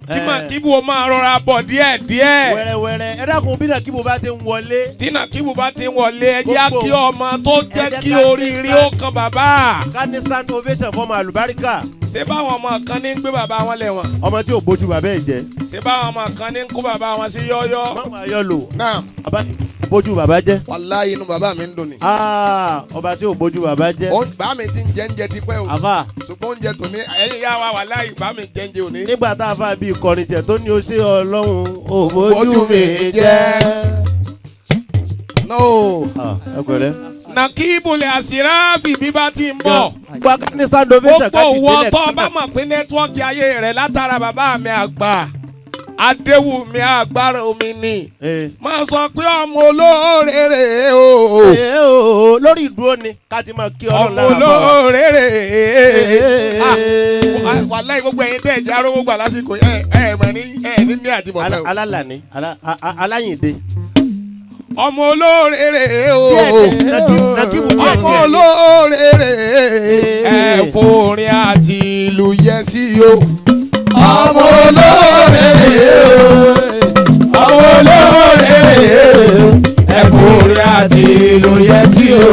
Tí Nàkíbù ó máa rọra bọ̀ díẹ̀ díẹ̀. Wẹ́rẹ́wẹ́rẹ́, ẹ dákun, bí Nàkíbù bá ti ń wọlé. Tí Nàkíbù bá ti ń wọlé, ẹ jẹ́ á Gbogbo- kí ọmọ tó jẹ́ Ẹ jẹ́ kí ká ní oríire ó kan bàbá. Ká ní stand ovation fọmọ àlùbáríkà. Ṣé báwọn ọmọ kan ní ń gbé bàbá wọn lẹ̀wọ̀n? Ọmọ tí ò bójú bàbá ẹ̀ jẹ́. Ṣé báwọn ọmọ kan ní ń kó bàbá wọn sí yọ́yọ́? Máwọn ayọ̀ lò. Naam. Bàbá ò bójú bàbá jẹ́. Wàláyé, inú bàbá mi ń dùn ni. Ah, ọba tí ò bójú bàbá jẹ́. Bàbá mi ti ń jẹ oúnjẹ tipẹ́ o. Àfà. Ṣùgbọ́n oúnjẹ tòní. Ẹ̀yin ìyá wa, wàláhì, bá mi jẹ́ǹjẹ́ òní. Nígbà tá a fà bí ìkọrin tẹ̀ tó ní o ṣe Ọlọ́run ò bójú Bójú mi mi jẹ́. jẹ́. No. Ah, ẹ pẹ̀lẹ́. Nàkíbù lè àṣíráàfì bí bá ti ń bọ̀. Gba ká ní stand ovation ká Gbogbo ti ìwọ délẹ̀. tó bá mọ̀ pé network ayé rẹ̀ látara bàbá mi àgbà Adéwùmí agbára omi ni. Eh. Máa sọ pé ọmọ olóore rèé o. Ee o, lórí ìdúró ni ká ti máa kí Ọlọ́run Ọmọ lára bàbá. olóore rèé. Ah, Ee. wàláhì, gbogbo ẹ̀yin tẹ́ ẹ̀ jẹ́ arówó gbà lásìkò ẹ̀ ẹ̀ mọ̀ ní ẹ̀ ní àtibọ̀tán o. Alálàní aláyìndé. Ọmọ olóore rèé o. Nàkíbù díẹ̀ Ọmọ díẹ̀. olóore rèé. Ẹ forin àti ìlú yẹ sí o. Ọmọ olóore rèé o. Ọmọ olóore rèé. Ẹ forin àti ìlú yẹ sí o.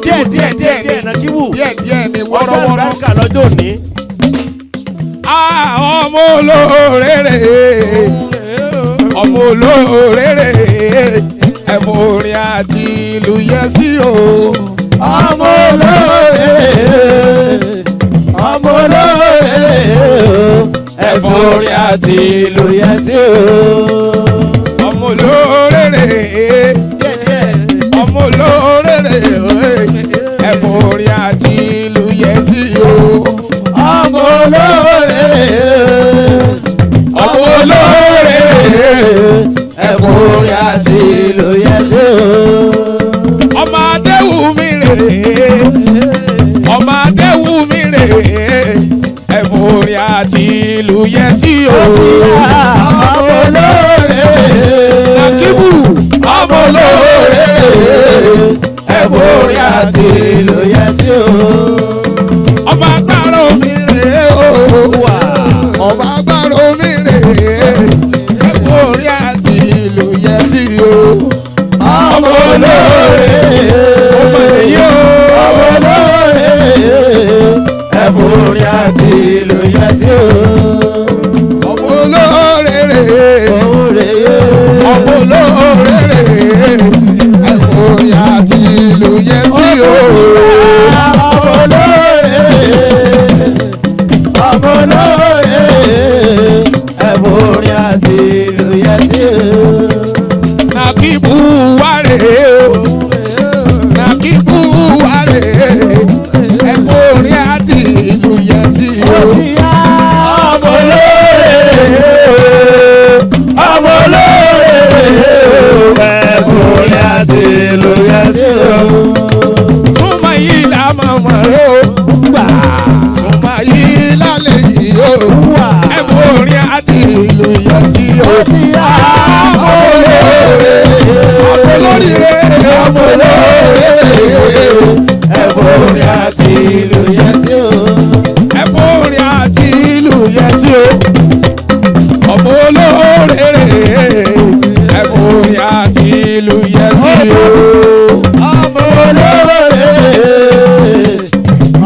Díẹ̀ díẹ̀ díẹ̀ díẹ̀, Nàkíbù. Díẹ̀ díẹ̀ ni, Ọjọ́ wọ́rọ́wọ́rọ́. àlùbáríkà lọ́jọ́ òní. Ah, ọmọ olóore rèé. Ọmọ olóore rèé. Ẹ forin àti ìlú yẹ sí o. Ọmọ olóore, ọmọ olóore, Ẹ forin àti ìlú ló yẹ sí o. Ọmọ olóore rèé. Díẹ̀ díẹ̀. Ọmọ olóore rèé. Ẹ forin àti ìlú yẹ sí o. Ọmọ olóore, Ọmọ olóore rèé. ẹ forin àti ló yẹ sí o. Ọmọ Adéwùmí rèé. Ọmọ Adéwùmí rèé. Ẹ forin àti ìlú yẹ sí o. Ọmọ olóore, Nàkíbù, ọmọ olóore rèé. Ẹ forin àti ìlú ló yẹ sí o. Ọmọ agbára omi rèé o. Wà. Ọba agbára omi rèé. Ẹ forin àti ìlú yẹ sí o. Ọmọ olóore, Ọmọ èyí o. ọmọ olóore, Ẹ forin àti ló yẹ sí o. Ọmọ olóore rèé. Òun rèé. Ọmọ olóore rèé. Ẹ forin àti ìlú yẹ sí o. Ọmọ olóore, ọmọ olóore, ẹ forin àti ló yẹ sí o. Nàkíbù wá rèé o. Nàkíbù wá rèé. Ẹ forin àti Ìlú yẹ sí o. Ọmọ olóore, ọmọ olóore, ẹ forin àti ló yẹ sí o. Súnmọ́ yìí là máa mọ̀ rẹ o. Gbà Súnmọ́ yìí Lálẹ́ yìí o. wà. Ẹ forin àti ìlú yẹ sí o. Ọmọ olóore, Ọmọ olóríire, ọmọ olóore, ẹ forin àti ìlú yẹ sí sí o. Ẹ forin àti ìlú yẹ sí o. Ọmọ olóore rèé. Ẹ forin àti ìlú yẹ sí o. Ọmọ olóore,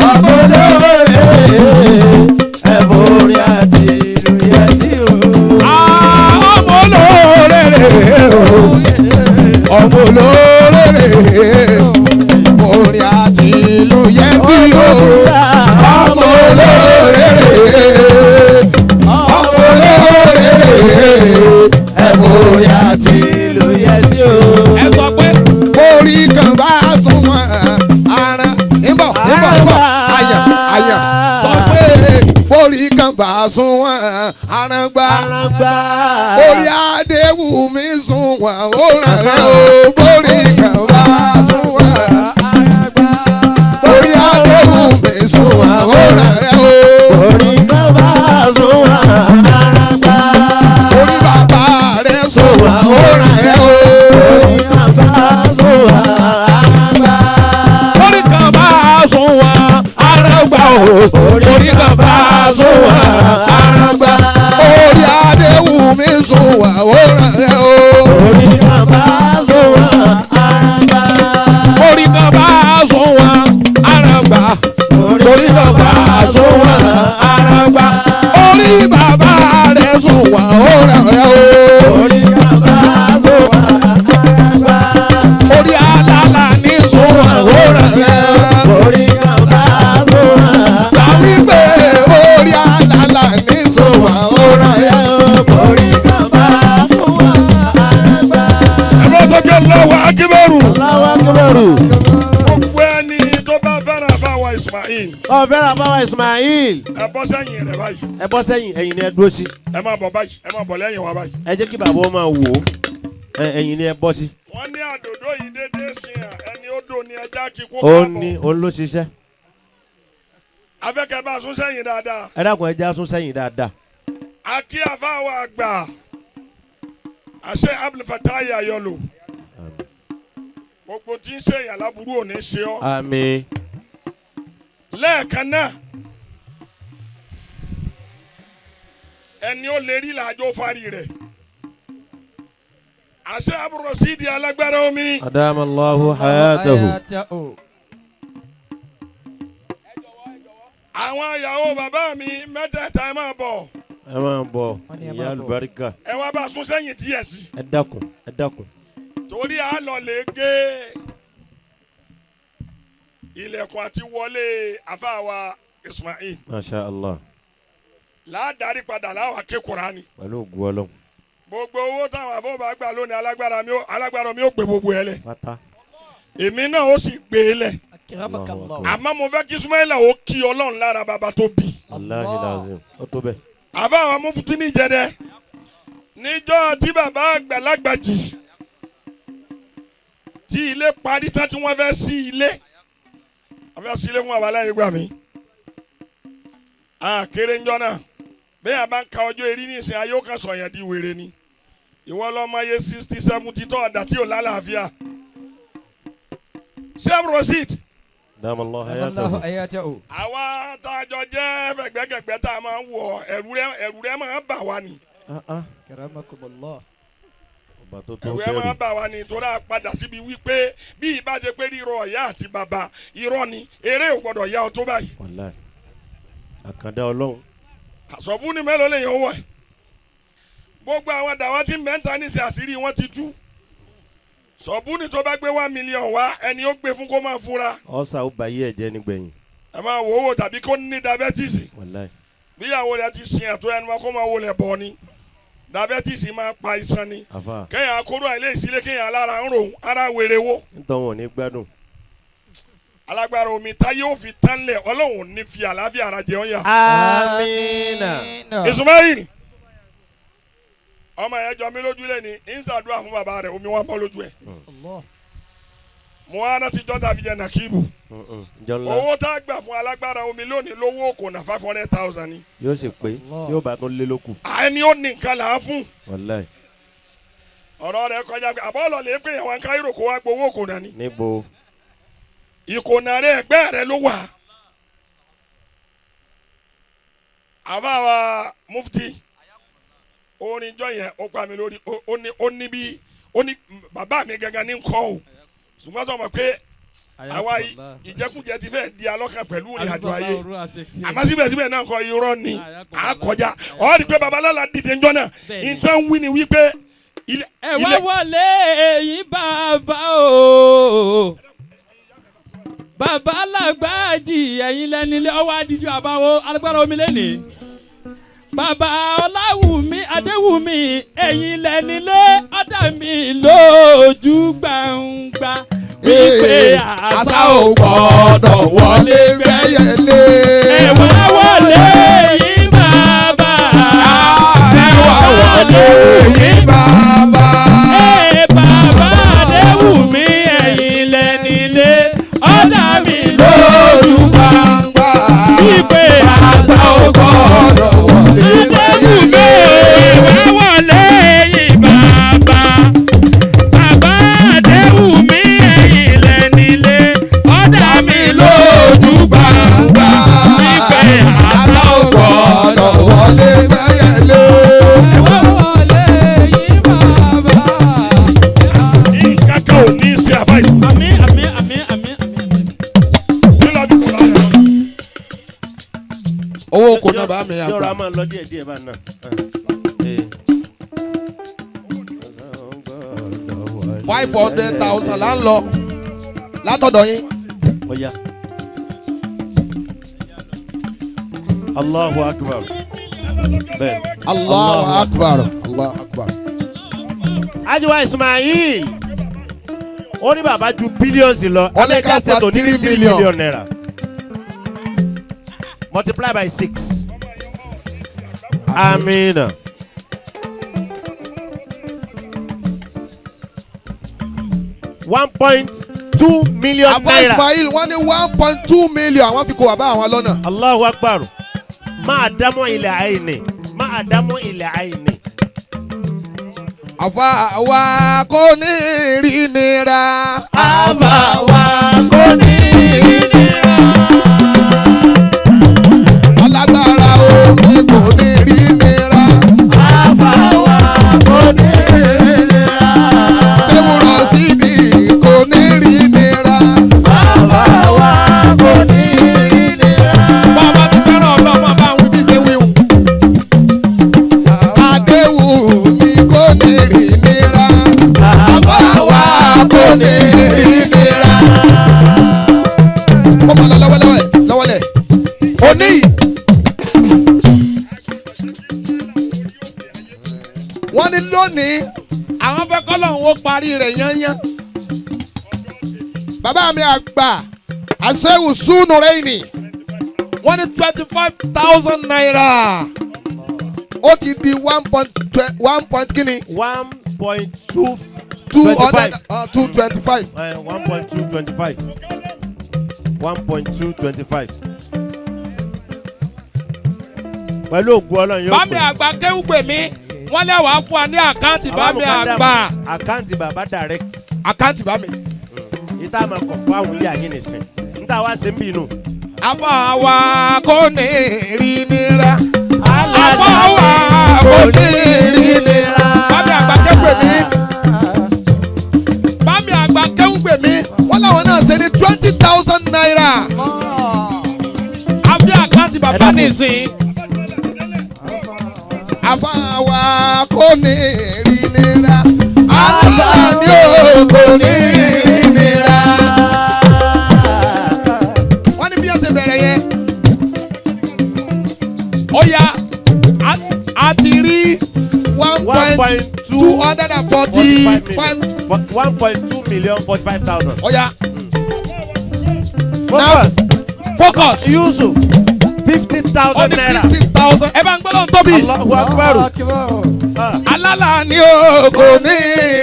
ọmọ olóore, ẹ forin àti ìlú yẹ sí o. Ah, ọmọ olóore rèé o. Ọmọ olóore rèé. Orin àti ìlú yẹ sí o. Ọmọ olóore rèé. Ọmọ olóore rèé. Ẹ forin àti Ìlú yẹ sí o. Ẹ sọ pé orí kan bá súnmọ́ ara ńbọ̀ ńbọ̀ ńbọ̀ àyàn àyàn. Sọ pé Orí kan bá súnmọ́ ara gbá. Arangba. Orí Adéwùmí sunwọ̀n ó ràn rẹ̀ o. Orí kan bá sunwọ̀n. Orí Adéwùmí sunwọ̀n ó ràn rẹ̀ o. Orí kan bá sún arangba. Orí bàbá rẹ̀ sunwọ̀n ó ràn rẹ̀ o. Orí kan bá sún arangba. Orí kan bá sùn wọn ara gbà o. Orí kan bá sùn wọn ara gbà. Orí bàbá rẹ̀ sùn wà ó rẹ̀ rẹ̀ o. Orí kan bá sùn wá àgbà. Orí alálà ní sùn wà ó rẹ̀ rẹ̀. Orí kan bá sùn wá. Sọ wípé orí alálà ní sùn wà ó rẹ̀ rẹ̀. Orí kan bá sùn wá àgbà. Ẹ bá sọ pé Allahu Akbar. Allahu Akbar. Gbogbo ẹni tó bá fẹ́ràn àfáwà Ismail, Ó fẹ́ràn báwa Ismail. ẹ bọ́ sẹ́yìn rẹ̀ báyìí. Ẹ bọ́ sẹ́yìn, ẹ̀yìn ni ẹ dúró sí. Ẹ máa bọ̀ báyìí, ẹ máa bọ̀ lẹ́yìn wa báyìí. Ẹ jẹ́ kí bàbá ó máa wò ó. Ẹ̀yìn ni ẹ bọ́ sí. Wọ́n ní àdòdó yìí dédé sin à, ẹni ó dò ní ẹja kíkó Ó ní káàbọ̀. òun ló ṣiṣẹ́. Afẹ́kẹ́ bá a sún sẹ́yìn dáadáa. Ẹ dákun, ẹ já sún sẹ́yìn dáadáa. Akí àfáwà àgbà àṣẹ Abdulfatai Ayọ̀lò. Gbogbo tí ń ṣe èèyàn láburú ò ní ṣe ọ́. Àmín. Lẹ́ẹ̀kan náà, ẹni ó lè rí làjọ fari rẹ̀. Àṣẹ Abdulrasidi alágbára omi. Adamallahu hayatahu. Àwọn ìyàwó bàbá mi mẹ́tẹ̀ẹ̀ta, ẹ máa bọ̀. Ẹ máa bọ̀, Wọ́n ní ẹ ìyá máa bọ̀. àlùbáríkà. Ẹ wá bá a sún sẹ́yìn díẹ̀ sí i. Ẹ dákun, ẹ dákun. Torí a lọ lè gé ilẹ̀kùn àti wọlé àfàwà Ismail. Masha Allah. Láàdárí padà láwọn ké Kùránì. Pẹ̀lú ògùn Ọlọ́run. Gbogbo owó táwọn afọwọ́bà gbà lónìí, alágbára mi ó gbé gbogbo ẹ lẹ̀. Pátá. Èmi náà ó sì gbé e lẹ̀. Akramakallah. Àmọ́ mo fẹ́ kí Ismaila ó kí Ọlọ́run lára bàbá tó bí. Wàláhi lazim. Ó tó bẹ́ẹ̀. Àfàwọn mufti ní Ìjẹdẹ níjọ́ tí bàbá àgbàlagbà jì tí ilé parí tán, tí wọ́n fẹ́ sí ilé, wọ́n fẹ́ sí ilé fún bàbá lẹ́yìn gbà mí. Àkèrè ńjọ́ náà, bẹ́ẹ̀ bá ń ka ọjọ́ eré nísìnyí, ayé ó kàn sọ yẹn di wèrè ni. Ìwọ lọ́mọ ayé 60 70 tó ọ̀dà tí ò lálàáfíà. Sẹ́m Rosid. Adamallahu Allahu hayatahu. hayatahu. Àwa tá a jọ jẹ́ fẹ̀gbẹ́kẹ̀gbẹ́ tá a máa ń wọ̀, ẹ̀rù rẹ̀ máa ń bà wá ni. Ah ah. Akramakumullah. Ọba tó tó Ẹ̀rù ẹ̀ máa bẹ̀rù. bà wá ni, torí a padà síbi wípé bí ìbá ṣe pé rírọ ìyá àti bàbá irọ́ ni, eré ò gbọ́dọ̀ yá ọ tó báyìí. Wàláhi. Àkàndá Ọlọ́run. Àsọ̀bù ni mélòó lèèyàn wọ̀ ẹ́. Gbogbo àwọn dàwọn tí mẹ́ta ní sẹ́, àṣírí wọn ti tú. Sọ̀bù ni tó bá gbé 1 million wá, ẹni ó gbé fún kó máa fura. Ọ̀sà ó ba yé ẹ̀jẹ̀ nígbẹ̀yìn. Ẹ máa wò ó wò tàbí kó ní diabetes. Wàláhi. Bíyàwó rẹ ti sin ẹ̀tọ́ ẹnu wọn, kó máa wọlé bọ̀ ni. Diabetes máa pa iṣan ni. Àfa. Kéèyàn akóró àìlè ìsílẹ̀, kéèyàn alára ń rò ara wèrè wo. Nítorí wọn ò ní gbádùn. Alágbára omi táyé ó fi tán lẹ̀, Ọlọ́run ò ní fi àlàáfíà ara jẹun yà. Amina. Ismail ọmọ yẹn jọ mí lójú lẹ́ni ń ṣàdúrà fún bàbá rẹ̀, omi wọn bọ́ lójú ẹ̀. Allah. Mo á rántí jọ́ta fi jẹ nàkíbù. Jọ ńlá. Owó tá a gbà fún alágbára omi lónìí lówó kò ná 500,000 ni. Yóò sì pé yóò bá tún lé lókù. Ẹni ó ní nǹkan là á fún. Wàláhi. Ọ̀rọ̀ rẹ̀ kọjá pé àbọ̀ lè pé àwọn káírò kó wá gbowó kò náà ni. Níbo. Ìkònà rẹ̀ ẹgbẹ́ rẹ̀ ló wà. Àfàwà mufti, orin jọ yẹn ó pa mi lórí. Ó ní bí ó ní bàbá mi gangan ní kọ́ o, ṣùgbọ́n sọ ma pé àwa ìjẹkújẹ ti fẹ́ di alọ́kàn pẹ̀lú ìrìn àjò ayé, àmọ́ síbẹ̀síbẹ̀ náà kọ irọ́ ni à kọjá. Ọ̀ rí i pé babalọ́la dìde ńjọ́ náà, nǹkan wí ni wípé ilé Ẹ wá wọlé yín bàbá o, bàbá làgbàjì, ẹ̀yin lẹ́nilé ọwọ́ adíjú àbáwo alágbára omi lẹ́nìí. Bàbá Ọláwùmí Adéwùmí, ẹ̀yin lẹ́nilé, ọ̀dà mi lójú gbangba wípé Àṣà ò gbọ́dọ̀ wọlé gbẹ́yẹlé. Ẹ wá wọlé yín bàbá. Ẹ wá wọlé yín bàbá. Ẹ bàbá Adéwùmí, ẹ̀yin lẹ́nilé, ọ̀dà mi lójú Lójú gbangba. wípé Àṣà ò gbọ́dọ̀ wọlé Adéwùmí, gbẹ́yẹlé. wá wọlé yín bàbá. Bàbá Adéwùmí, ẹ̀yin lẹ́nilé, ọ̀dà mi Lójú gbangba. wípé Àṣà ò mi Yọ̀rọ̀ a àgbà. máa lọ díẹ̀ díẹ̀ bá náà. 500,000 là ń lọ látọ̀dọ̀ yín. Ọya. Allahu akbar. Bẹ́ẹ̀. Allahu akbar, Allahu akbar. Ajiwa Ismail. Ó ní bàbá ju billions lọ. Ó ní ká Amẹ́ríkà gba ṣètò ní 3 3 million. million naira. Multiply by 6. Amina. $1.2 million Àfọ naira. Ismail wọ́n ní 1.2 million àwọn fi kó bàbá àwọn lọ́nà. Allahu akbar. Máa dámọ̀ ilẹ̀ àìní. Máa dámọ̀ ilẹ̀ àìní. Àfa wa kò ní rí nira. Àfà wa kò ní rí nira. Alágbára omi kò ní rí nira. Àfà wa kò ní rí nira. Sẹ́wúrọ̀ síbi kò ní rí nira. Àfà wa kò ní rí nira. Bọ́ọ̀bá ti fẹ́ràn ọlọ́mọ bá ń wí bí ṣe wíwù. Adéwùmí kò ní rí nira. Àfa wa kò ní rí nira. Ó máa lọ lọ́wọ́lọ́wọ́ ẹ̀ lọ́wọ́lẹ̀. Òní yìí. Wọ́n ní lónìí àwọn fẹ́ kọ́lọ́hún ó parí rẹ̀ yányán. Bàbá mi àgbà àṣẹ́wù súnú rẹ́yìnì. Wọ́n ní 25,000 naira. Ó ti di one point kíni 1.2 two hundred 225. 1.225. 1.225. Pẹ̀lú ògùn Ọlọ́run yóò Bámi àgbà kéwùgbè mi wọ́n lé wàá fún wa ní account bámi àgbà. Account bàbá direct. Account bá mi. Ìta máa kọ̀ fún àwọn ilé ayé nìsín. Níta wá ṣe ń bì inú. Àfọ wa kò ní rí nira. Àfọ wa kò ní rí nira. Bámi àgbà kéwùgbè mi. Bámi àgbà kéwùgbè mi. Wọ́n láwọn náà ṣe ní 20,000 naira. Àbí account bàbá nìsín. Àfa wa kò ní rí nira. Àlá ni ó kò ní rí nira. Wọ́n ní bí wọ́n ṣe bẹ̀rẹ̀ yẹn. Ó yá a ti rí 1.245. 1.2 million 45,000. Ó yá. Focus. Focus. Yusuf fifty Ó thousand ní naira. 50,000. Ẹ bá ń gbọ́dọ̀ tóbi. Allahu akbar. Alálà ni ó kò ní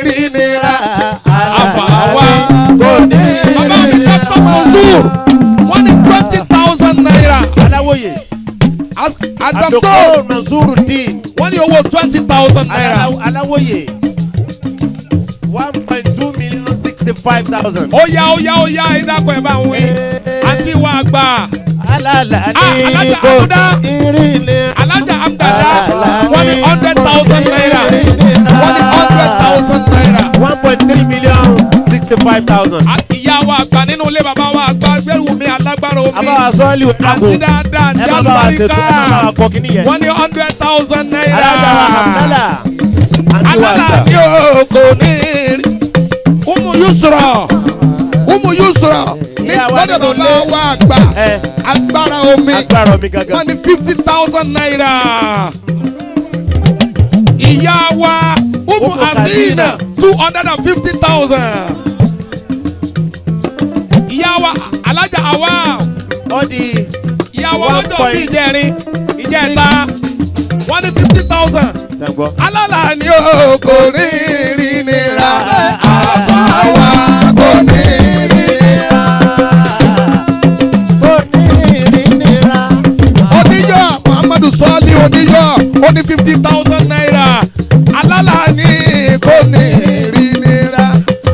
rí nira. Àfà wa. Kò ní Bàbá mi Dr. Mansour wọ́n ní 20,000 naira. Aláwòye. Adọ́tọ̀ Dr. Mansurudeen. Wọ́n ní owó 20,000 naira. Aláwòye. 1.2 million 65,000. Ó yá ó yá ó yá ẹ dákun ẹ bá ń wí. Àǹtí wa àgbà. Alala Ah, Alájà Amuda. Alájà Amdala wọ́n ní 100,000 naira. Wọ́n ní 100,000 naira. 1.3 million 65,000. Ìyá wa àgbà nínú ilé bàbá wa àgbà gbẹ̀rù mi alágbára omi. Àbáwá sọ́ọ́lì Àǹtí dáadáa àǹtí Ẹ má bá wa ṣètò, àlùbáríkà. ẹ má bá wa kọ kíní yẹn. Wọ́n ní 100,000 naira. Alájà wa Abdala. Àǹtí wa Alálà àgbà. ni ó kò ní rí. Umu Yusra Umu Yusra ní Ìyá wa lọ́dọ̀ nínú bàbá ilé. wa àgbà Ẹ. agbára omi Agbára omi gangan. wọ́n ní 50,000 naira. Ìyá wa Umu Umu Asina Asina. 250,000. Ìyá wa Alájà Awa Ó di ìyá wa One lọ́jọ́ point bí ìjẹrin ìjẹta wọ́n ní 50,000. Ṣàngó. Alálà ni ni ó kò ní rí nira. Àfa wa kò ní rí nira. Kò ní rí nira. Oníyọ̀ Muhammadu Sọ́ọ́lì oníyọ̀ ó ní 50,000 naira. Alálà ni kò ní rí nira.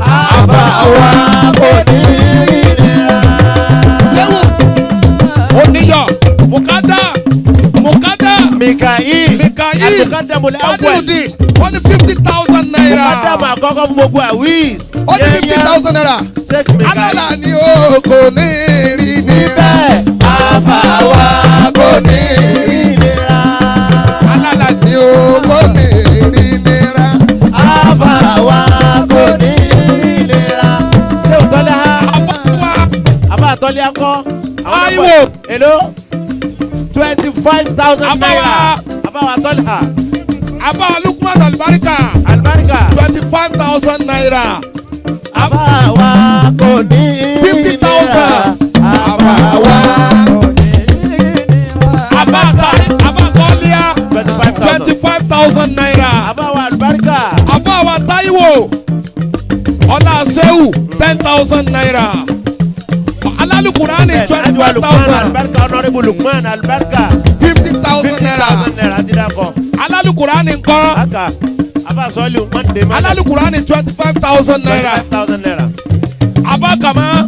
Àfà wa kò ní rí nira. Sẹ́wù oníyọ̀ Mukada Mukada Mikael. Mikael Al-Muqaddamul Awwal. Badrudeen wọ́n ní 50,000 naira. Mukadamu àkọ́kọ́ fún gbogbo àwíìs. ó ní 50,000 naira. Sheikh Mikael. Alálà ni ó kò ní rí nira. Bẹ́ẹ̀ Àfa wa kò ní rí nira. Tọ́líà ńkọ́. Táíwò. Èló 25,000 Àfáwà. naira. Àfáwà Tọ́líà. Àfáà Lukman Alibarika Alibarika. 25,000 naira. Àfáwà kò ní. 50,000. Àfáwà. Àfáà Tọ́líà 25,000. 25,000 naira. Àfáwà Alibarika. Àfáà Táíwò Ọlá Sehu 10,000 naira. Alálùkùránì twenty Lukman five thousand. Alibarika Honourable Lukman Alibarika. 50,000 fifty naira. thousand naira ti dàkọ. Alálùkùránì ńkọ́? Aka Àfáà Sọ́líù wọ́n dé mọ́. Alálùkùránì 25,000 naira. 25,000 naira. Àfáà Kama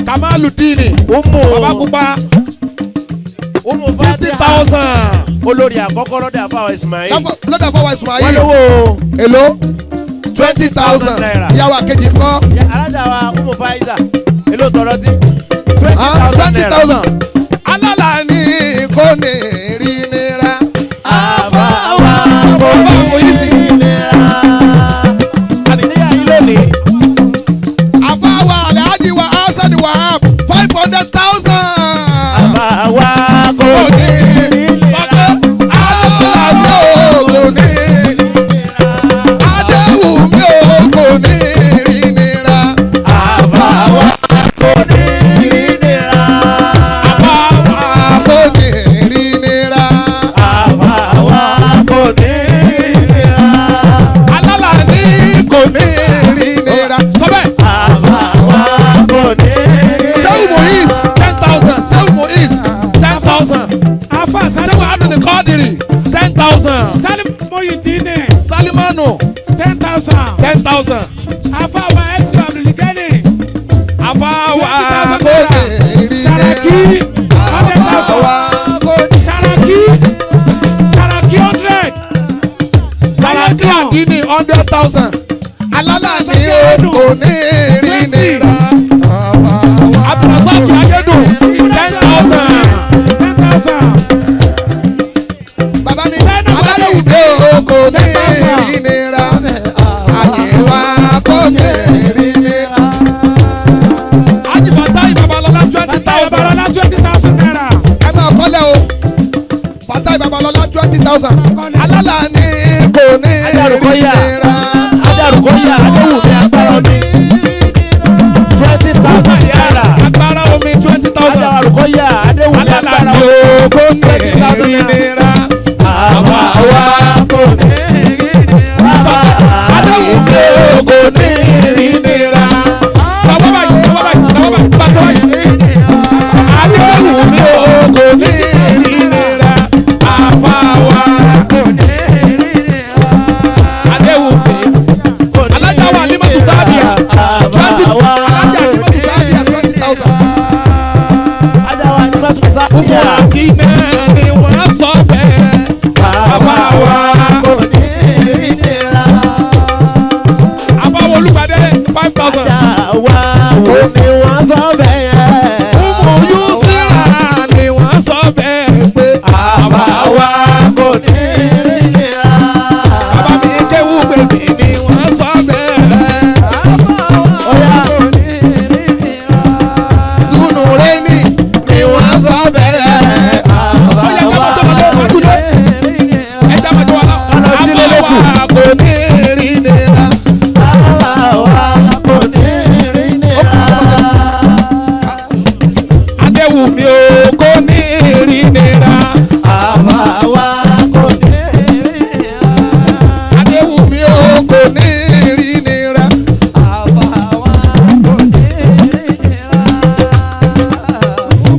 Kamaludini Umu Baba Pupa Umu fifty Fatiha thousand. olórí àkọ́kọ́ lọ́dọ̀ Àfáà Ismail. Lọ́dọ̀ Àfáà Wọ́n Ismail lówó èló 20,000. naira. Ìyàwó àkejì ńkọ́? Alájà wa Umu Faiza èló tọrọ tí 20,000 twenty naira. thousand. Alálà ní kò ní rí nira. Àfáà kò Bàbá ní Moyisi. nira. Níyà yìí lónìí. Àfáà wa Alhaji wa Hasan Wahab 500,000. Àfáà kò Kò ní ní nira. sọ pé alálà ní kò ní. Adéwùmí ò kò ní rí nira. Àfáà kò ní nira. Àfáà wa kò ní rí nira. Àfáà kò ní nira. Alálà ní kò ní rí nira. Sọ bẹ́ẹ̀. Àfáà kò ní nira. Sehu Moiz 10,000. Sehu Moiz 10,000. Afa Sehu Salim Abdul Qadiri 10,000. Salim Moyidine Salimanu 10,000. 10,000. Afa wa Esu Abdulgani Àfáwà 20,000 kò naira. ní rí Saraki nira. 100,000. Àfáwà Saraki Saraki 100. Saraki Adini 100,000. Alálà ní kò ní rí nira. Abdulrasaq Ayédùn 10,000. 10,000. Bàbá mi aláyìnbó kò ní rí nira. Àyèwà kò ní rí nira. Ajifatai Babalọlá 20,000. Babalọla 20,000 naira. Ẹ máa kọ́lẹ̀ o. Fatai Babalọlá 20,000. Alálà ní kò ní rí Ajarukoya. nira. Ajarukoya Adéwùmí agbára omi 20,000 naira. Agbára omi 20,000. Ajarukoya Adéwùmí Alálà agbára ní omi. kò ní rí nira. Àfáà kò ní nira. Adéwùmí kò ní rí nira. Bàbá báyìí, bàbá báyìí, bàbá báyìí, bàbá báyìí. Adéwùmí kò ní rí nira. Àfáwà Adéwùmí. Alájà wa Alimatu Sábìà twenty Alájà Alimatu Sábìà 20,000. Ajáwa Alimatu Sábìà. Umu Asina ni wọ́n sọ bẹ́ẹ̀. Bàbá wa. Kò ní rí nira. Àfáwọ̀ Olúgbadé 5,000. Ajáwa wo ni wọ́n sọ bẹ́ẹ̀ yẹn. Umu Yusira ni wọ́n sọ bẹ́ẹ̀ pé bàbá wa. Kò ní rí nira. Bàbá mi kéwú gbèmí ni wọ́n sọ bẹ́ẹ̀. Ọ̀yá. Sunu Rẹ́ni ni wọ́n sọ bẹ́ẹ̀. Ó yẹ ká máa tó máa lọ wájú lé. Ẹ já máa tó wa lọ. Ọ̀nà sílé ló kù. Àbá wa kò ní rí nira. Àwa kò ní rí nira. Adéwùmí o kò ní rí nira. Àwa kò ní rí nira. Adéwùmí o kò ní rí nira.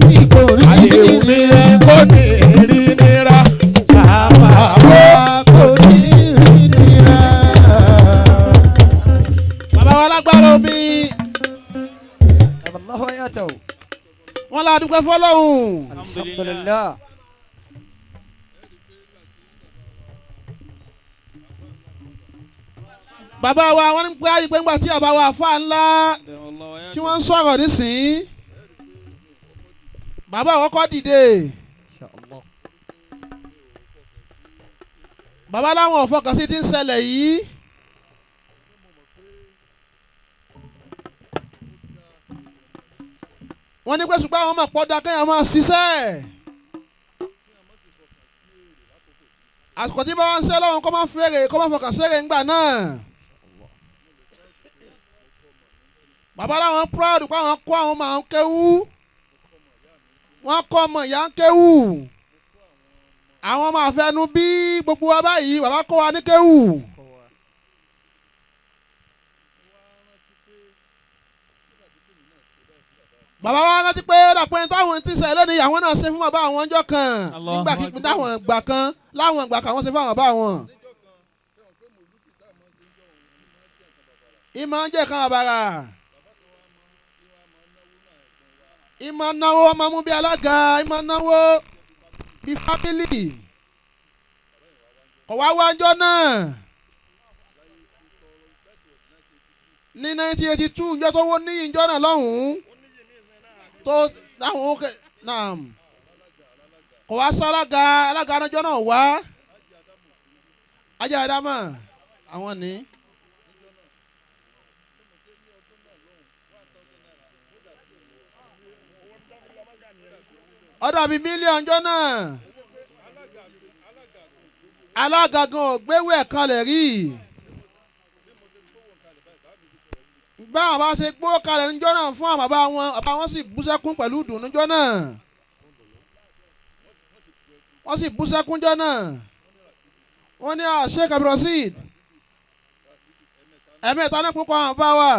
Adéwùmí kò ní rí nira. Àwa kò ní rí nira. Bàbá wa lágbára omi wọn la dúpẹ́ fọlọ́hún. Alhamdulillah. Bàbá wa wọn ní pé ayé pé ńgbà tí bàbá wa àfa ńlá tí wọ́n ń sọ̀rọ̀ nísìnyí bàbá àwọn kọ́ dìde Inshallah. bàbá láwọn ò fọkàn sí ti ń ṣẹlẹ̀ yìí. Wọ́n Wọ́n ní pé ṣùgbọ́n àwọn ọmọ pọ̀ da kéèyàn máa ṣiṣẹ́. Àsìkò tí bá wá ń ṣe lọ́wọ́ kó máa fèrè kó máa fọkàn sérè ńgbà náà. Bàbá làwọn proud pé àwọn kọ́ àwọn máa ń kéwú. Wọ́n kọ́ ọmọ ìyá ń kéwú. Àwọn máa fẹnu bí gbogbo wa báyìí bàbá kọ́ wa ní kéwú. Bàbá wa rántí pé ó dàpọ̀ táwọn ti sẹ̀ lónìí àwọn náà ṣe fún bàbá àwọn ọjọ́ kan nígbà kíkún táwọn ìgbà kan láwọn ìgbà kan wọ́n ṣe fún àwọn bàbá wọn. Ìmọ̀ ń jẹ́ kan àbàrà. Ìmọ̀ náwó ọmọ mú bí alága ìmọ̀ náwó bí fámìlì. Kò wá wájọ́ náà. Ní 1982 ìjọ tó wó ní ìjọ náà lọ́hùn-ún tó láwọn òkè náà kò wá sọ alága alága anájọ́ náà wá ajá àdámà àwọn ní. Ọ̀dọ̀ bíi mílíọ̀nù jọ náà alága gan ò gbéwò ẹ̀ kanlẹ̀ rí báwọn bá ṣe gbó kalẹ̀ níjọ́ náà fún àwọn bàbá wọn bàbá wọn sì bú sẹ́kún pẹ̀lú ìdùnnú níjọ́ náà wọ́n sì bú sẹ́kún níjọ́ náà wọ́n ní Sheikh Abdulrasheed ẹ̀mẹ́ta ní púpọ̀ àwọn bàbá wa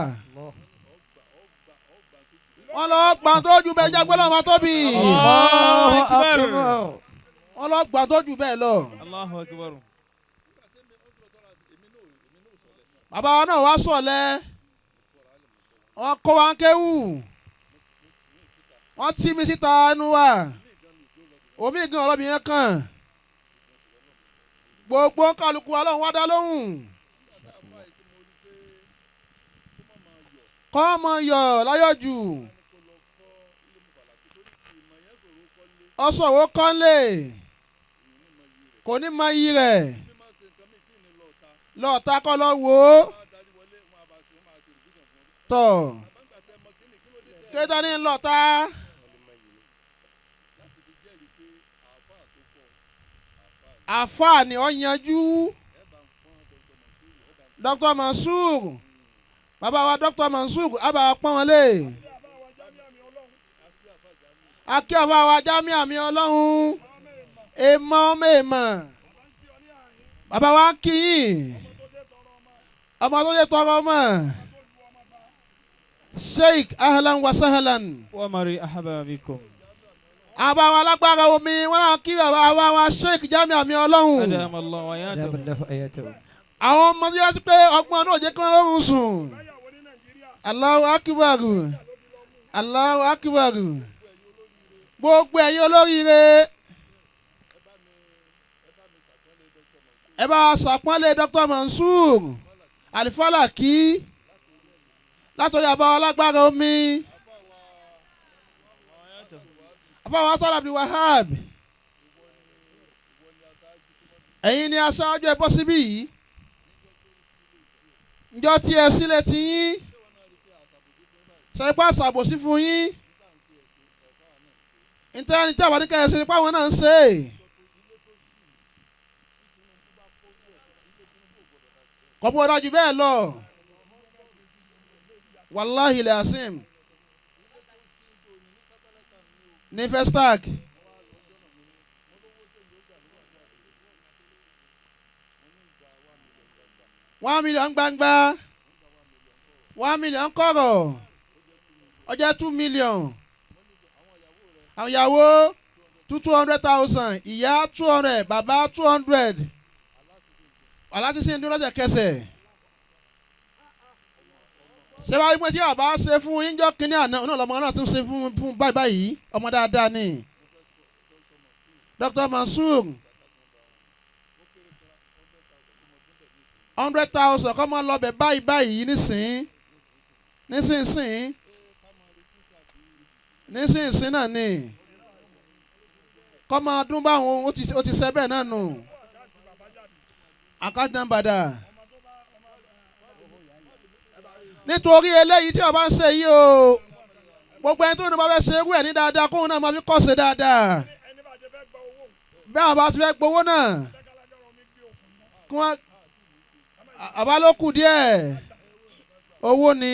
wọ́n lọ gbà tó ju bẹ́ẹ̀ jágbé lọ́wọ́ tóbi wọ́n lọ gbà tó ju bẹ́ẹ̀ lọ. Bàbá wa náà wá sọ̀lẹ́ wọ́n kó wa ń kéwù wọ́n tì mí síta inú wa omi gan ọlọ́bìnrin kan gbogbo kálukú ọlọ́run wá dá lóhùn kọ́ ọmọ yọ̀ láyọ̀ jù ọ̀sọ̀wọ́ kọ́lé kò ní mọ iyì rẹ̀ lọ́ọ̀ta kọ́ lọ́ wò ó tọ̀ kéde ní lọ́ọ̀ta àfáà ni ó yanjú Dr. Mansour bàbá wa Dr. Mansour àbá pọ́n wọn lé akí ọba wa Jamiu àmì ọlọ́run èèmọ̀ ọmọ èèmọ̀ bàbá wa kí yín ọmọ tó yẹ tọrọ ọmọ Sheikh ahlan wa sahlan. Wa marhaban bikum. Àbá wa alágbára omi wọn náà kí bàbá wa Sheikh Jamiu àmì ọlọ́run. Àwọn ọmọ tó yẹ sí pé ọgbọ́n náà jẹ́ kí wọ́n rọrùn sùn. Allahu akbar Allahu akbar gbogbo ẹ̀yin olóríire ẹ bá ṣàpọ́nlé Dr. Mansour Alifalaki látọ̀yà bá alágbára omi àfọwọ́ Hasan Abdul Wahab ẹ̀yin ni aṣáájú ẹ bọ́ síbí yìí ǹjọ́ tí ẹ sílẹ̀ tí yín sọ ipá ṣàbòsí fún yín ntẹ́ni tí àwọn oníkẹ́yẹ ṣe ipá wọn náà ń ṣe é. Kọ́bú ọ̀dà jù bẹ́ẹ̀ lọ wàláhì lẹ́àsìm ní Festac $1 million gbangba $1 million kọ̀rọ̀ ó jẹ́ 2 million àwọn ìyàwó 200,000 ìyá 200 bàbá 200 aláti sí ndúró lẹ́sẹ̀kẹsẹ̀ ṣé wàá wípé tí bàbá ṣe fún yín jọ́ kínní àná náà lọ́mọ náà tún ṣe fún báyìí báyìí ọmọ dáadáa ni Dr. Mansour 100,000 kọ́ mọ́ lọ́bẹ̀ báyìí báyìí nísìn nísinsìnyí nísinsìnyí náà ni kọ́ máa dún báwọn ó ti ṣe bẹ́ẹ̀ náà nù account number dà nítorí eléyìí tí ọba ń ṣe yìí o Gbogbo ẹni tó ní bá fẹ́ ṣe irú ẹ̀ ní dáadáa kóun náà máa fi kọ́ ṣe dáadáa. Bí àwọn bá ti fẹ́ gbowó náà kí wọ́n àbá ló kù díẹ̀ owó ni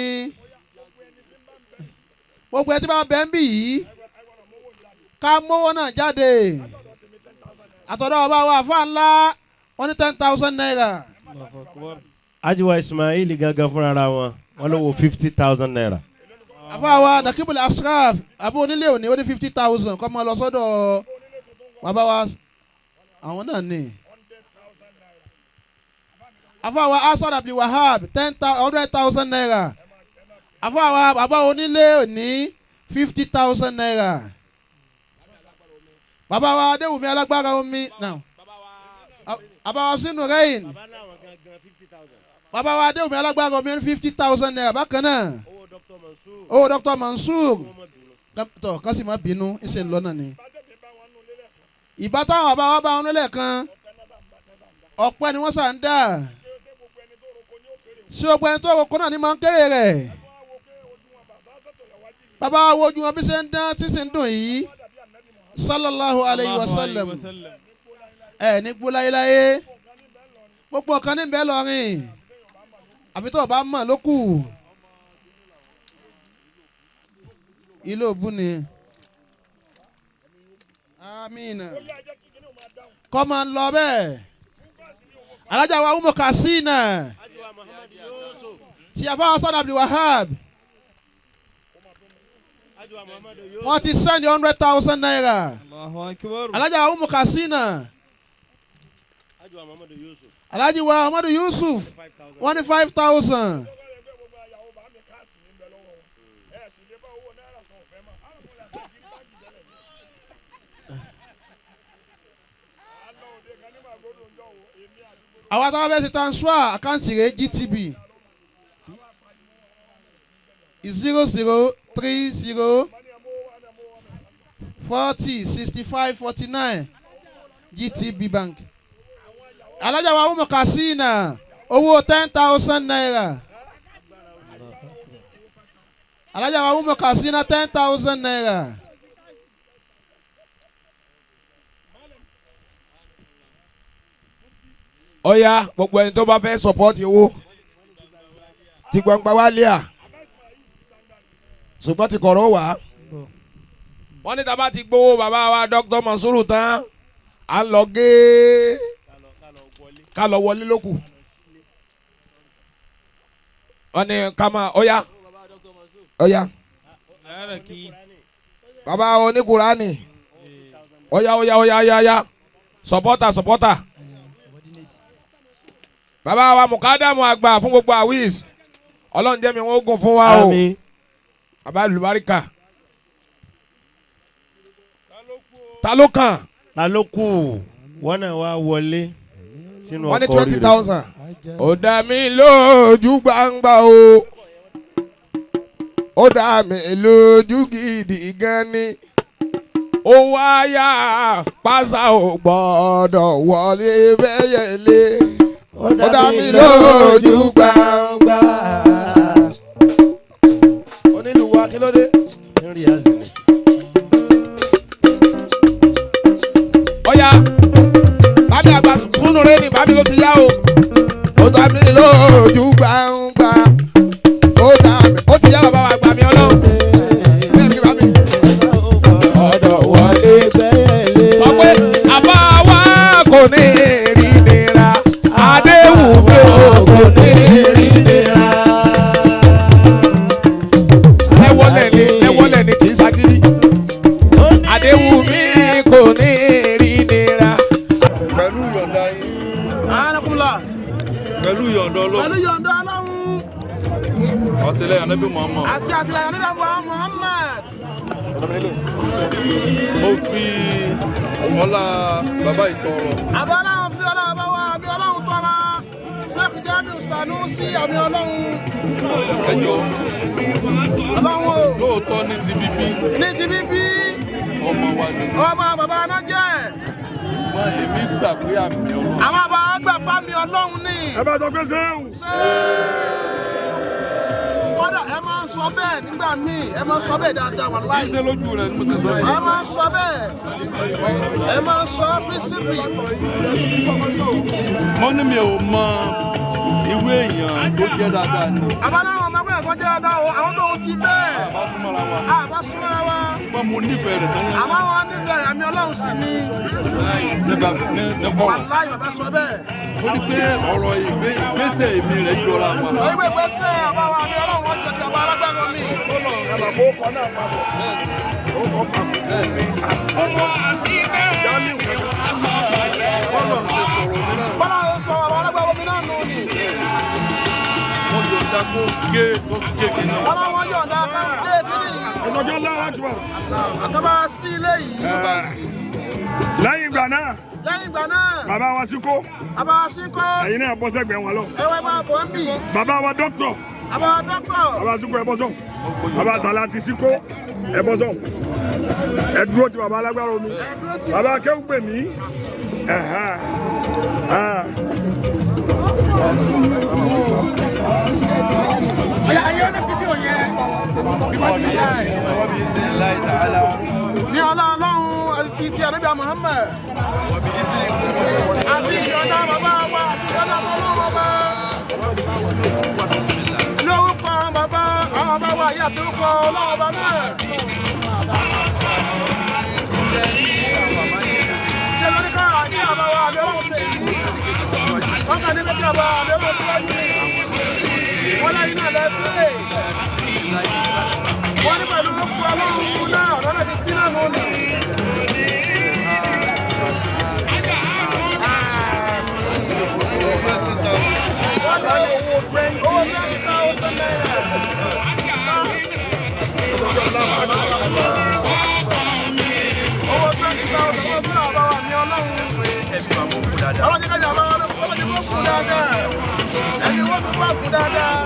gbogbo ẹni tí bá bẹ́ ń bì yìí ká mówó náà jáde àtọ̀dọ̀ ọba wa àfa ńlá wọ́n ní 10,000 naira. Ajiwa Ismail gangan fúnra wọn wọ́n lówó 50,000 naira. Àfa wa Nakibul Ashraf àbí onílé òní ó ní 50,000 kọ́ máa lọ sọ́dọ̀ bàbá wa àwọn náà ní. Àfa wa Hasan Abdul Wahab 100,000 naira. Àfa wa bàbá onílé òní 50,000 naira. Bàbá wa Adéwùmí alágbára omi náà. Bàbá wa sínú rẹ́yìn. Bàbá wa Adéwùmí alágbára omi ní 50,000 naira bákan náà. Owó Dr. Mansour tọ kán sì má bínú ń ṣe ń lọ náà ni. Ìbá táwọn bàbá wa bá wọn nílẹ̀ kan ọ̀pẹ ni wọ́n sà ń dà. Ṣé o gbẹ́ni tó roko náà ni máa ń kéré rẹ̀? Bàbá wa wo ojú wọn bí ṣe ń dán tí sì ń dùn yìí. Sallallahu alayhi wa sallam. Ẹ ní gbó láyéláyé. Gbogbo ọ̀kan ní bẹ́ẹ̀ lọ́rìn. Àfi tó o bá mọ̀ ló kù. Ilé òbú ni. Amina. Kọ́ máa ń lọ bẹ́ẹ̀. Alájà wa Umu Kasina. Tí a fáwọn sọ́dọ̀ Abdul Wahab. Wọ́n ti send 100,000 naira. Alájà wa Umu Kasina. Alájì wa Muhammadu Yusuf. Wọ́n ní 5,000. Àwa táwọn fẹ́ ṣe transfer àkáǹtì rẹ̀ GTB 0030 40 65 49 GTB Bank. Alájà wa Umu Kasina owó 10,000 naira. Alájà wa Umu Kasina 10,000 naira. Ọ̀ya gbogbo ẹni tó bá fẹ́ sọpọ́tì owó ti gbangba wá lé à ṣùgbọ́n ti kọ̀rọ̀ wá. Wọ́n ní tábà ti gbowó bàbá wa Dr. Mansour tán à ń lọ gé ká lọ wọlé lókù. Wọ́n ní ká máa ọ̀ya ọ̀ya bàbá oníkùránì ọ̀ya ọ̀ya ọ̀ya ọ̀ya ọ̀ya sọpọ́tà sọpọ́tà. Bàbá wa mukadamu àgbà fún gbogbo awis Ọlọ́run jẹ́ mi wọ́n gùn fún wa o. Bàbá lubarika ta ló kàn. Ta ló kù wọ́n náà wá wọlé sínú wọ́n ní ọkọ̀ rírẹ̀. 20,000. Ó dá mi lójú gbangba o ó dá mi lójú gidi gan ni ó wáyà pàṣà ò gbọ́dọ̀ wọlé bẹ́yẹ̀lé. Ó dá mi lójú gbangba. Onílù wa kí ló dé? Ọ̀ya bàbí àgbà fúnnu rẹ ni bàbí ló ti yá o. Ó dá mi lójú gbangba. Ó dá mi ó ti yá bàbá wa gbà mí ọlọ́run. Bẹ́ẹ̀ ni bàbí. Ọ̀dọ̀ wọlé sọ pé àbá wa kò ní rí nira. Adéwùmí o kò ní rí nira. Ẹ wọlé ni ẹ wọlé ni kì í ṣagídí. Adéwùmí kò ní rí nira. Pẹ̀lú yọ̀ǹda yín. Anakunla. Pẹ̀lú yọ̀ǹda Ọlọ́run. Pẹ̀lú yọ̀ǹda Ọlọ́run. Àtìlẹ́yìn Ànábì Muhammad. Àti àtìlẹ́yìn Ànábì Muhammad. Mo fi ọlá bàbá ìtọrọ. Àbá Ọlọ́run fi ọlá bàbá wa àmì Ọlọ́run tọrọ. Sheikh Jamiu Sanusi àmì Ọlọ́run. Ẹ jọ̀ọ́. Ọlọ́run o. Lóòótọ́ ní ti bíbí. Ní ti bíbí. Ọmọ wa ni. Ọmọ bàbá náà jẹ́. Ṣùgbọ́n èmi gbà pé àmì Ọlọ́run. Àwọn bàbá gbà pa àmì Ọlọ́run ni. Ẹ bá sọ pé sẹ́wù. Kọ́ Kódà ẹ máa ń sọ bẹ́ẹ̀ nígbà míì, ẹ máa ń sọ bẹ́ẹ̀ dáadáa wàláhì. Ṣé lójú rẹ̀ ni mo ti sọ Ẹ yìí? máa ń sọ bẹ́ẹ̀, ẹ máa ń sọ físíbì. Mo ní mi ò mọ irú èèyàn tó jẹ́ dáadáa ni. Àbá náà wọn máa ń gbọ́dọ̀ jẹ́ dáadáa o, àwọn tó ń ti bẹ́ẹ̀. Àbá súnmọ́ra wa. Àbá súnmọ́ra wa. Ṣùgbọ́n mo nífẹ̀ẹ́ rẹ̀ tán yẹn. Àmọ́ wọn nífẹ̀ẹ́ àmì Ọlọ́run sì ni. Nígbà ní kọ̀rọ̀. Wàláhì bàbá sọ bẹ́ẹ̀. Mo ní pé ọ̀rọ̀ ìgbésẹ̀ mi rẹ̀ jọra wọn. Ìwé ìgbésẹ̀ àbá wa àmì Ọlọ́run wọn jẹ ti àbá alágbára mi. Bọ́lá ti sọ̀rọ̀ mi náà. Bọ́lá ń sọ àwọn alágbára mi náà nù ni. Wọ́n yọ̀ǹda kó gé tó gé mi náà. Bọ́lá wọn yọ̀ǹda ká ń gé kíní yìí. Ọjọ́ Allahu Akbar. Tó bá sí ilé yìí. Lẹ́yìn ìgbà náà, Lẹ́yìn ìgbà náà, bàbá wa Síkó, àbá wa Síkó, ẹ̀yin náà bọ́ sẹ́gbẹ̀ẹ́ wọn lọ. ẹ wá máa bọ̀ ń bì. Bàbá wa dókítọ̀, Àbá wa dókítọ̀. bàbá Síkó ẹ bọ́ sọ̀hún. Bàbá Sàlátì Síkó ẹ bọ́ sọ̀hún. Ẹ dúró ti bàbá alágbára omi. Ẹ dúró tì. Bàbá Akéwùgbèmí. Ẹ̀hẹ́. Ẹ̀. Ní ọlá Ọlọ́run àti ti Ànábì Muhammad. Àti ìyọ̀dá bàbá wa àti ìyọ̀dá Ọlọ́run bàbá. Lórúkọ bàbá àwọn bàbá wa yìí àti orúkọ Ọlọ́run bàbá náà. Ṣé lórí ká àti àbá wa àbí Ọlọ́run ṣe yìí? Wọ́n kàn ní pé kí àbá àbí Ọlọ́run síwájú ni. Wọ́n lẹ́yìn náà lẹ́sẹ̀. Wọ́n ní pẹ̀lú orúkọ Ọlọ́run náà lọ́nà ti sí náà nù ni. Wọ́n ní owó 20,000 naira. Owó 20,000 owó fún àwọn bàbá mi Ọlọ́run. Ọlọ́run jẹ́ kájà bá wọn ọlọ́run jẹ́ kó kú dáadáa. Ẹni wọ́n tún bá kú dáadáa.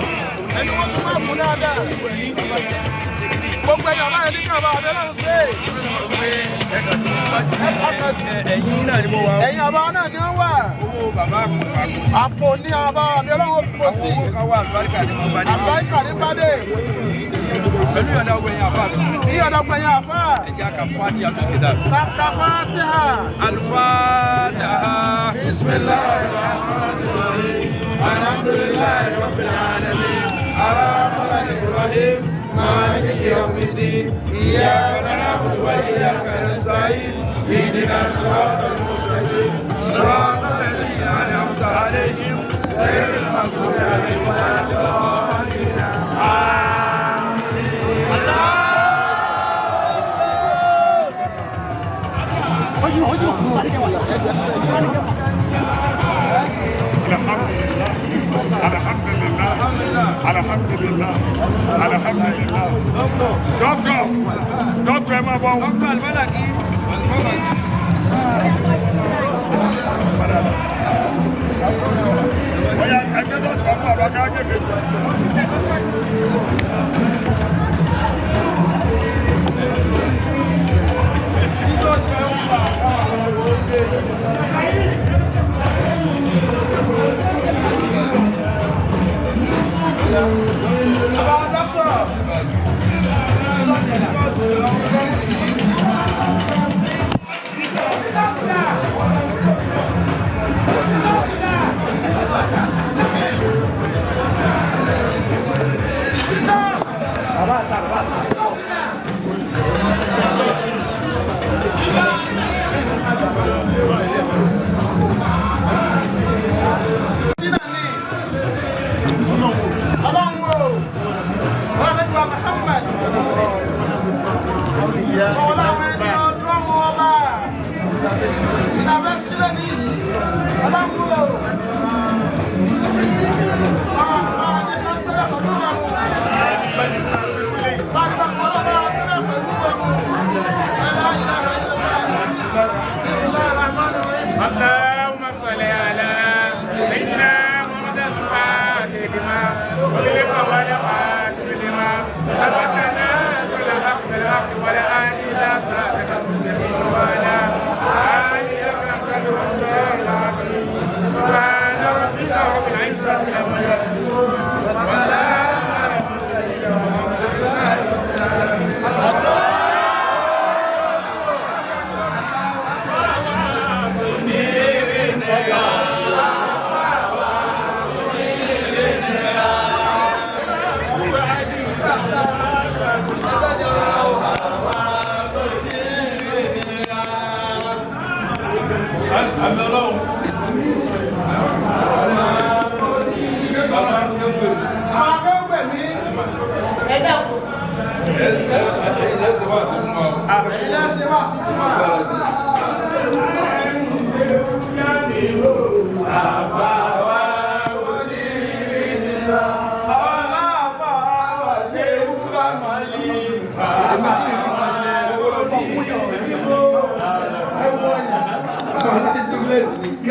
Ẹni wọ́n tún bá kú dáadáa. Gbogbo ẹ̀yà báyìí ní kàbá àbẹ́ náà ń ṣe. Ẹ̀yin náà ni mo wà. Ẹ̀yin àbá náà ni wọ́n wà. Owó bàbá àpò àpò. Àpò ní àbá àbí Ọlọ́run ó fi kó sí. Àwọn owó kan wà àlùbáríkà ní mo bá dé. Àbáríkà ní Bádé. Pẹ̀lú ìyọ̀dá ọgbẹ̀ yẹn àfa mi. Ní ọ̀dọ̀ gbẹ̀yìn àfà. Ẹ̀jẹ̀ aka Fatiha tó kéda. Kàkà Fatiha. Al-Fatiha. Bismillahir Rahmanir Rahim. Alhamdulillahi Rabbil Alamin. Ar-Rahmanir Rahim. Maliki Yawmiddin. Iyyaka na'budu wa iyyaka nasta'in. Ihdina siratal mustaqim. Siratal ladhina an'amta alayhim. Ghayril maghdubi alayhim waladdallin. Alhamdulillah. Alhamdulillah. Alhamdulillah. Alhamdulillah. Dọ́kítọ̀, dọ́kítọ̀ ẹ máa bọ̀. Dr. Almalaki. Ọya ẹgbẹ́ tó ti wà fún àbá ká kékeré. Bàbá dọ́kítọ̀. Jesus!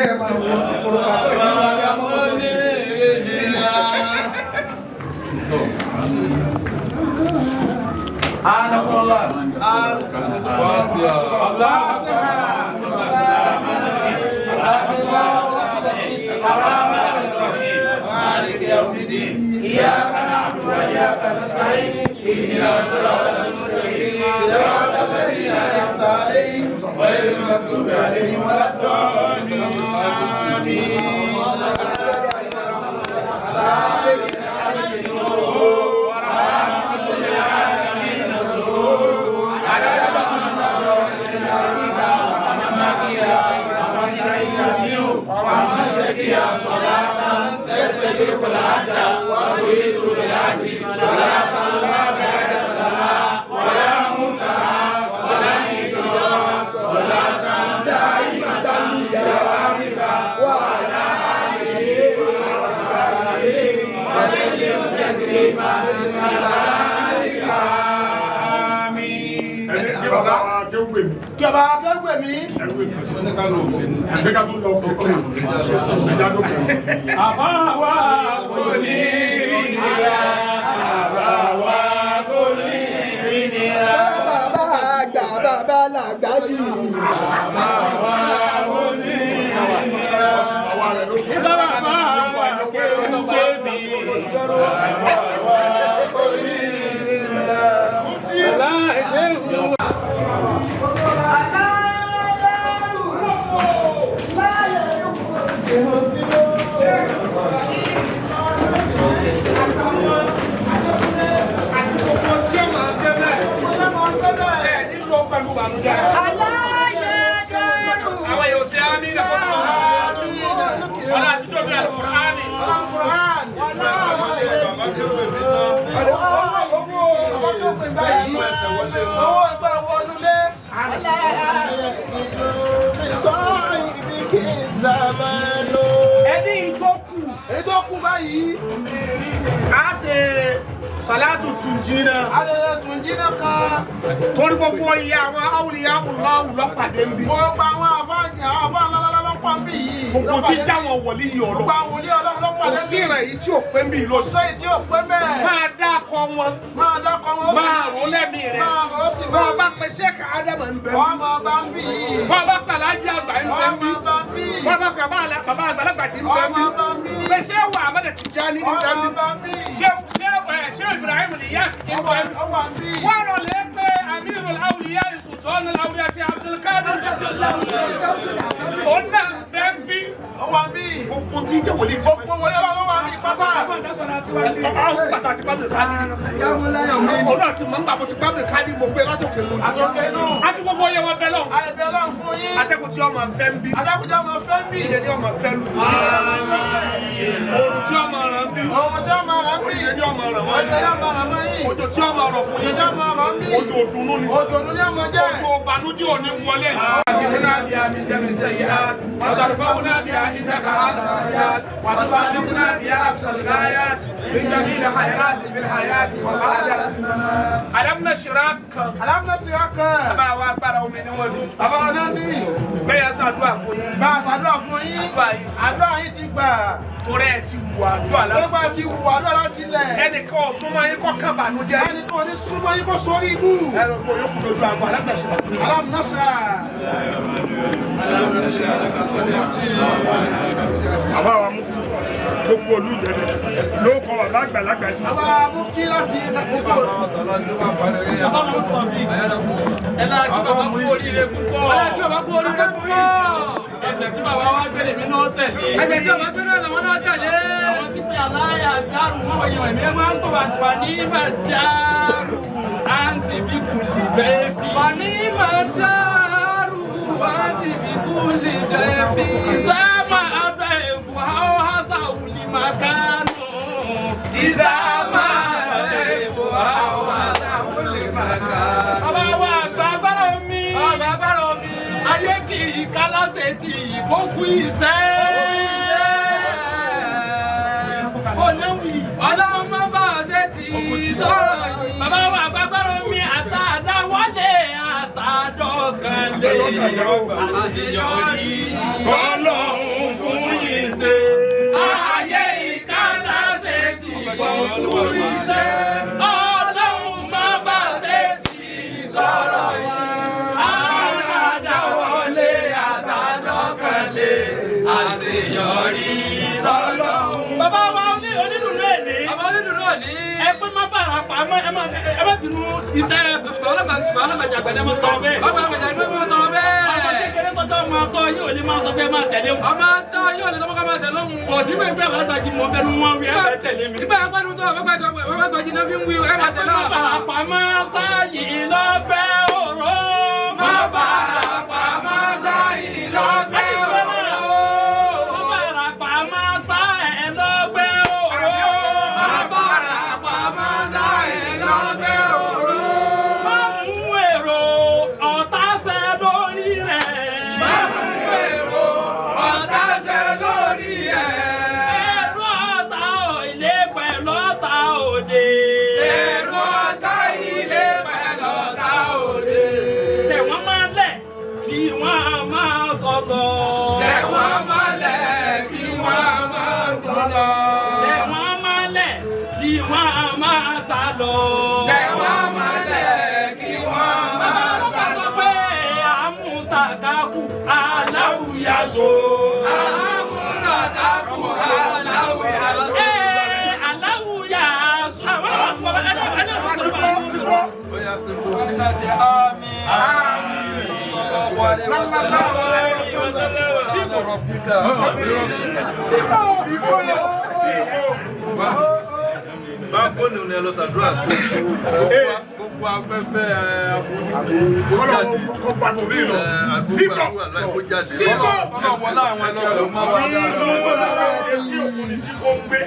Kẹ́ ẹ máa wọ kòròpàtó yìí wá ní amọ́kòtò. Anakumullah. Ẹni kí bàbá wa kí ó gbè mí. Kí ọba akẹ́gbẹ̀ mi. Ẹ̀fẹ́ ká tún lọ òkè. Ẹja tó kù. Àbáwá kò ní ìnira. Àbáwá kò ní ìnira. Bàbá àgbà bàbá làgbàjì. Àbáwá kò ní ìnira. Àwa rẹ̀ ló kù. Bàbá àgbà gbé mi. Àbáwá kò ní ìnira. Láìsí ìwà. Àti gbogbo tí ó máa gbé bẹ́ẹ̀. Ẹ nílò pẹ̀lú ìbànújẹ́. Àwọn yóò ṣe àmì ilẹ̀ fún ọmọ. Ọlá àti tóbi Al-Qur'ani. Owó tó pè báyìí. Owó ìgbà wọnúlé. Ẹni tó kù, Èyí tó kù báyìí. a ṣe sàlátù tùnjínà. Ayẹyẹ tùnjínà kan. Torí gbogbo iye àwọn awùlíyá ọlọ́wù lọ́pàdé ń bí. Gbogbo àwọn àfáàjì àwọn àfáà ńláńlá lọ́pàá ń bì yìí. Gbogbo tí jáwọn wọ̀lí yìí Gbogbo ọlọ́. àwọn wòlíì Ọlọ́run lọ́pàá Kò sí ìrìn yìí tí ò pé ń bí Kò lóṣù. sẹ́yìn tí ò pé bẹ́ẹ̀. Máa dá akọ wọn. Máa dákọ̀ wọn ó sì Máa rò lẹ́mìí rẹ̀. Máa rò ó sì Bọ́ máa ọ bá pe Sheikh Ádámù ń bẹ. Wọ́n máa bá ń bì yìí. Bọ́ ọ bá pe Alhaji àgbà ń bẹ Wọ́n ń bí. máa bá ń bì yìí. Bọ́ ọ bá pe bàbá àgbàlagbà tí ń bẹ Wọ́n ń bí. máa bá ń bì yìí. Pé Shehu Ahmad Tijani ń Wọ́n bẹ ń máa bí. bá ń bì yìí. Shehu Ibrahim Niyas ń bẹ ń bí. Ó wà ń bì yìí. Wọ́n lọ lè pe Amirul Awliya Sultanul Awliya sí Abdulkadir. Òun náà ń bẹ ń bí. Ó wà ń bì yìí. Gbogbo tí jẹ́ wòlíì ti Gbogbo wòlíì Ọlọ́run ló wà ń bì pátá. Àwọn pàtàkì pàtàkì Òun náà ti mọ̀ nígbà mo ti gbàgbé káàdì mo gbé látòkè lónìí. Àtòkè inú. A fi gbogbo yẹ wọn bẹ lọ. Àìbẹ̀ Ọlọ́run fún yín. Atẹ́kùn tí ọmọ fẹ́ ń bí. Adágúnjẹ́ ọmọ fẹ́ ń bì. Ilé ní ọmọ fẹ́ lù. Oòrùn tí ọmọ ràn ń bí. Òun tí ọmọ rẹ̀ ń bì. Òjò ní ọmọ ràn wọ́n. Òjò ní ọmọ rẹ̀ mọ́ yìí. Òjò tí ọmọ rọ̀ fún Òjò yín. tí ọmọ rẹ̀ ń bì. Òjò òdùnnú ni. Òjò òdùnnú ni ọmọ jẹ́. Òjò ìbànújẹ́ ò ní wọlé. وترفعنا بها عندك أعلى الدرجات وتبلغنا بها أقصى الغايات من جميع الخيرات في الحياة وبعد ألم نشرك Alámúnásíra kan. Bàbá wa agbára omi ni wọ́n ní. Bàbá wa náà ní. Bẹ́ẹ̀ ṣàdúrà fún yín. Bá a ṣàdúrà fún yín. Àdúrà yín ti Àdúrà yín ti gbà. torí ẹ ti wù àdúrà Tó láti. bá ti wù àdúrà láti lẹ̀. Ẹnìkan ò súnmọ́ yín kọ́ kábàánújẹ́. Ẹnì kan ò ní súnmọ́ yín kó sórí ibú. Ẹ̀rọ gbọ́ yókù lójú àgọ́ alágbàṣe. Alámúnásíra. Àbá wa mufti gbogbo olú Ìjẹ̀bú ló kọ bàbá àgbàlagbà jì. Bàbá mufti láti gbogbo. Ẹ lára kí bàbá kú oríire púpọ̀. Ọlá kí bàbá kú oríire púpọ̀. Ẹsẹ̀ tí bàbá wa gbélé mi náà tẹ̀lé. Ẹsẹ̀ tí bàbá gbé náà làwọn náà tẹ̀lé. Àwọn tí pé aláya dárú mọ́ ìwọ̀n ẹ̀mí máa ń tó bàtà ní mà dárú. Àǹtí bí kù lè bẹ́ẹ̀ fi. Fani máa dárú àti bí kú lè dẹ̀ fi. Ìsámà àtà ẹ̀fù àwọn hásà òní máa kánú. Ìsámà àtà ẹ̀fù àwọn hásà òní máa kánú. Bàbá wa àgbà agbára omi. Bàbá agbára omi. Ayé kì í kálásẹ̀ tí ìbókù ìṣẹ́. Oníwì. Ọlọ́run má bá a ṣe tì í sọ̀rọ̀ yìí. Bàbá wa àgbà agbára omi àtàdáwọlé àtàdọ́kànlé. Àṣeyọrí. Ọlọ́run. pé má fara pamọ́ ẹ má bínú iṣẹ́ ọlọ́gbàjà àgbàdo ẹ má tọrọ bẹ́ẹ̀. Ọlọ́gbàjà àgbàdo ẹ má tọrọ bẹ́ẹ̀. Ọmọ kékeré tọ́jọ́ ọmọ tọ́ yóò lè máa sọ pé ẹ máa tẹ̀lé wọn. Ọmọ tọ́ yóò lè tọ́mọ́ ká máa tẹ̀lé òun. Kò tí mi fẹ́ àgbàlagbà jí mọ̀ fẹ́nu wọn wí ẹ fẹ́ tẹ̀lé mi. Nígbà agbádùn tó àgbàlagbà jí náà fi ń wí ẹ máa tẹ̀lé wọn. Má fara pamọ́ sáyì lọ́gbẹ́ òró. Má fara pamọ́ sáyì lọ́gbẹ́ òró. Má fara pamọ́ sáyì lọ́gbẹ́ òró. Má fara pamọ́ sáyì lọ́gbẹ́ òró. Má mú èrò ọ̀tá ṣẹ lórí rẹ̀. Má mú èrò ọ̀tá ṣẹ lórí ẹ̀. Èrò ọ̀tá ilé pẹ̀lú ọ̀tá òde. Èrò ọ̀tá ilé pẹ̀lú ọ̀tá òde. Tẹ̀ wọ́n mọ́lẹ̀ kí wọ́n máa sọ̀lọ̀. Tẹ̀ wọ́n mọ́lẹ̀ kí wọ́n máa sọ̀lọ̀. Tẹ̀ wọ́n mọ́lẹ̀ kí wọ́n máa sálọ. Tẹ̀ wọ́n mọ́lẹ̀ kí wọ́n máa Bàbá sálọ. sọ pé àmúṣàkákù aláwùyáṣọ. Àmúṣàkákù aláwùyáṣọ. Aláwùyáṣọ. Àwọn ọmọ bàbá ẹ̀dá Báwo ni ẹ lọ ṣàdúrà sí gbogbo afẹ́fẹ́ aburú Kọ́lọ̀ kó gba bòmí lọ. Síkọ̀. Síkọ̀. Etí òkun ni síkọ̀ ń gbé.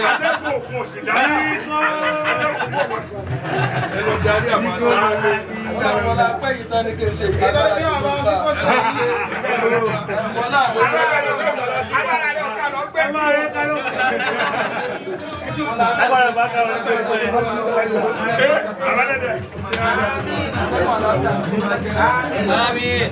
Atẹ́gùn òkun ò sì dára. Atẹ́gùn òkun ò gbọdọ̀. Ẹ lọ darí àwọn àgbà. Àmín.